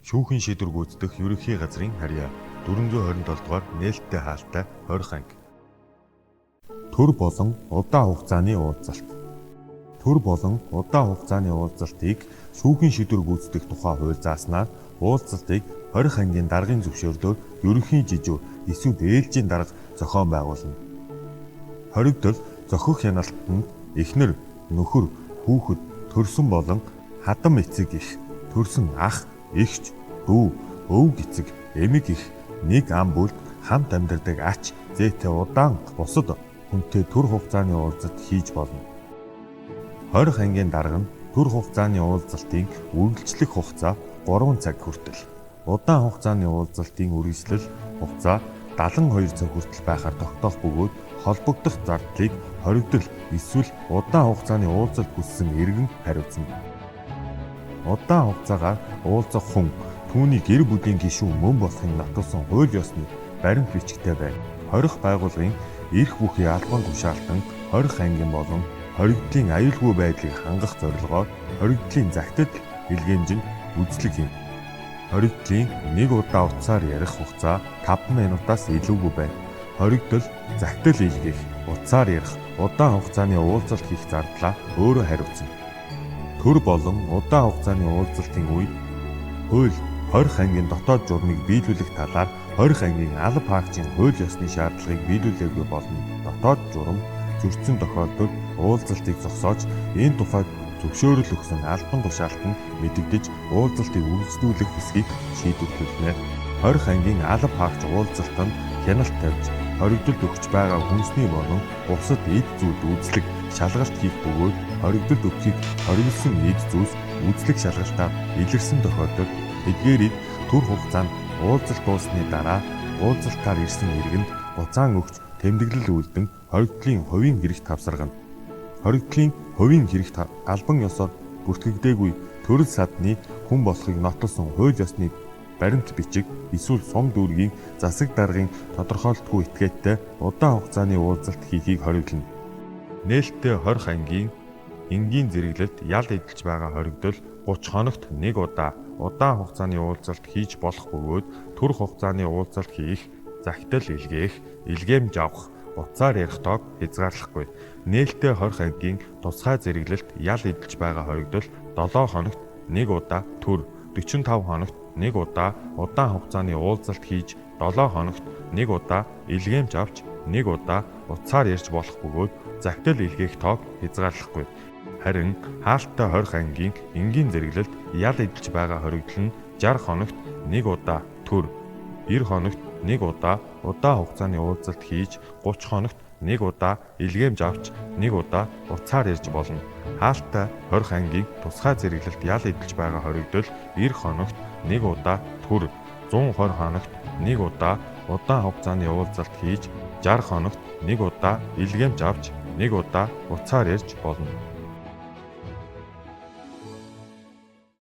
Шүүхийн шийдвэр гүйцэтгэх ерөнхий газрын харьяа 427 дугаар нээлттэй хаалтай 20 анги. Төр болон удаан хугацааны уулзалт. Төр болон удаан хугацааны уулзалтыг шүүхийн шийдвэр гүйцэтгэх тухай хууль зааснаар уулзалтыг 20 ангийн даргын зөвшөөрлөөр ерөнхий жижүү эсвэл ээлжийн дарга зохион байгуулна. Хоригдол зохих хяналтанд эхнэр, нөхөр, хүүхэд, төрсөн болон хадам эцэг эх, төрсөн ах, эгч, дүү, өвөг эцэг, эмэг эх, нэг ам бүлд хамт амьдардаг ач, зээтэй удаан бусад хүнтэй төр хугацааны уулзалт хийж болно. 20 ангийн дарга нь төр хугацааны уулзалтын үргэлжлэх хугацаа 3 цаг хүртэл, удаан хугацааны уулзалтын үргэлжлэл хугацаа 72 цаг хүртэл байхаар тогтоох бөгөөд холбогдох зардлыг хоригдол эсвэл удаан хугацааны уулзалт хүссэн иргэн хариуцна. Удаан хугацаагаар уулзах хүн түүний гэр бүлийн гишүүн мөн болохыг нотолсон хууль ёсны баримт бичгтэй байна. Хорих байгууллагын эрх бүхий албан тушаалтан 20 ангийн болон хоригдлын аюулгүй байдлыг хангах зорилгоор хоригдлын захидал илгээмжинд үзлэг юм. Хоригдлын нэг удаа утсаар ярих хугацаа 5 минутаас илүүгүй байна. Хоригдол захидал илгээх, утсаар ярих, удаан хугацааны уулзалт хийх зардлаа өөрөө хариуцна. Төр болон удаан хугацааны уулзалтын үед хууль 20 ангийн дотоод журмыг биелүүлэх талаар 20 ангийн алба хаагчийн хууль ёсны шаардлагыг биелүүлээгүй болно. Дотоод журам зөрчсөн тохиолдолд уулзалтыг зогсоож энэ тухайд зөвшөөрөл өгсөн албан тушаалт нь мэдэгдэж уулзалтыг үргэлжлүүлэх хэсгийг шийдвэрлүүлнэ. 20 ангийн алба хаагч уулзалтанд хяналт тавьж хоригдолд өгч байгаа хүнсний болон бусад эд зүйлд үзлэг шалгалт хийх бөгөөд хоригдолд өгөхийг хориглосон эд зүйлс үзлэг шалгалтаар илэрсэн тохиолдолд эдгээрийг түр хугацаанд уулзалт дууссаны дараа уулзалтаар ирсэн иргэнд буцаан өгч тэмдэглэл үлдэн хоригдлын хувийн хэрэгт хавсаргана. Хоригдлын хувийн хэрэгт албан ёсоор бүртгэгдээгүй төрөл садны хүн болохыг нотолсон хууль ёсны баримт бичиг эсвэл сум дүүргийн засаг даргын тодорхойлтгүй этгээдтэй удаан хугацааны уулзалт хийхийг хориглоно. Нээлттэй 20 ангийн энгийн зэрэглэлд ял эдэлж байгаа хоригдол 30 хоногт нэг удаа удаан хугацааны уулзалт хийж болох бөгөөд түр хугацааны уулзалт хийх, захидал илгээх, илгээмж авах, утсаар ярих тоог хязгаарлахгүй. Нээлттэй 20 ангийн тусгай зэрэглэлд ял эдэлж байгаа хоригдол 7 хоногт нэг удаа төр, 45 хоногт нэг удаа удаан хугацааны уулзалт хийж 7 хоногт нэг удаа илгээмж авч нэг удаа утсаар ярьж болох бөгөөд захидал илгээх тоог хязгаарлахгүй. Харин хаалттай 20 ангийн энгийн зэрэглэлд ял эдэлж байгаа хоригдол нь 60 хоногт нэг удаа төр, 90 хоногт нэг удаа удаан хугацааны уулзалт хийж 30 хоногт нэг удаа илгээмж авч нэг удаа утсаар ярьж болно. Хаалттай 20 ангийн тусгай зэрэглэлд ял эдэлж байгаа хоригдол 90 хоногт нэг удаа төр, 120 хоногт нэг удаа удаан хугацааны уулзалт хийж 60 хоногт нэг удаа илгээмж авч нэг удаа утсаар ярьж болно.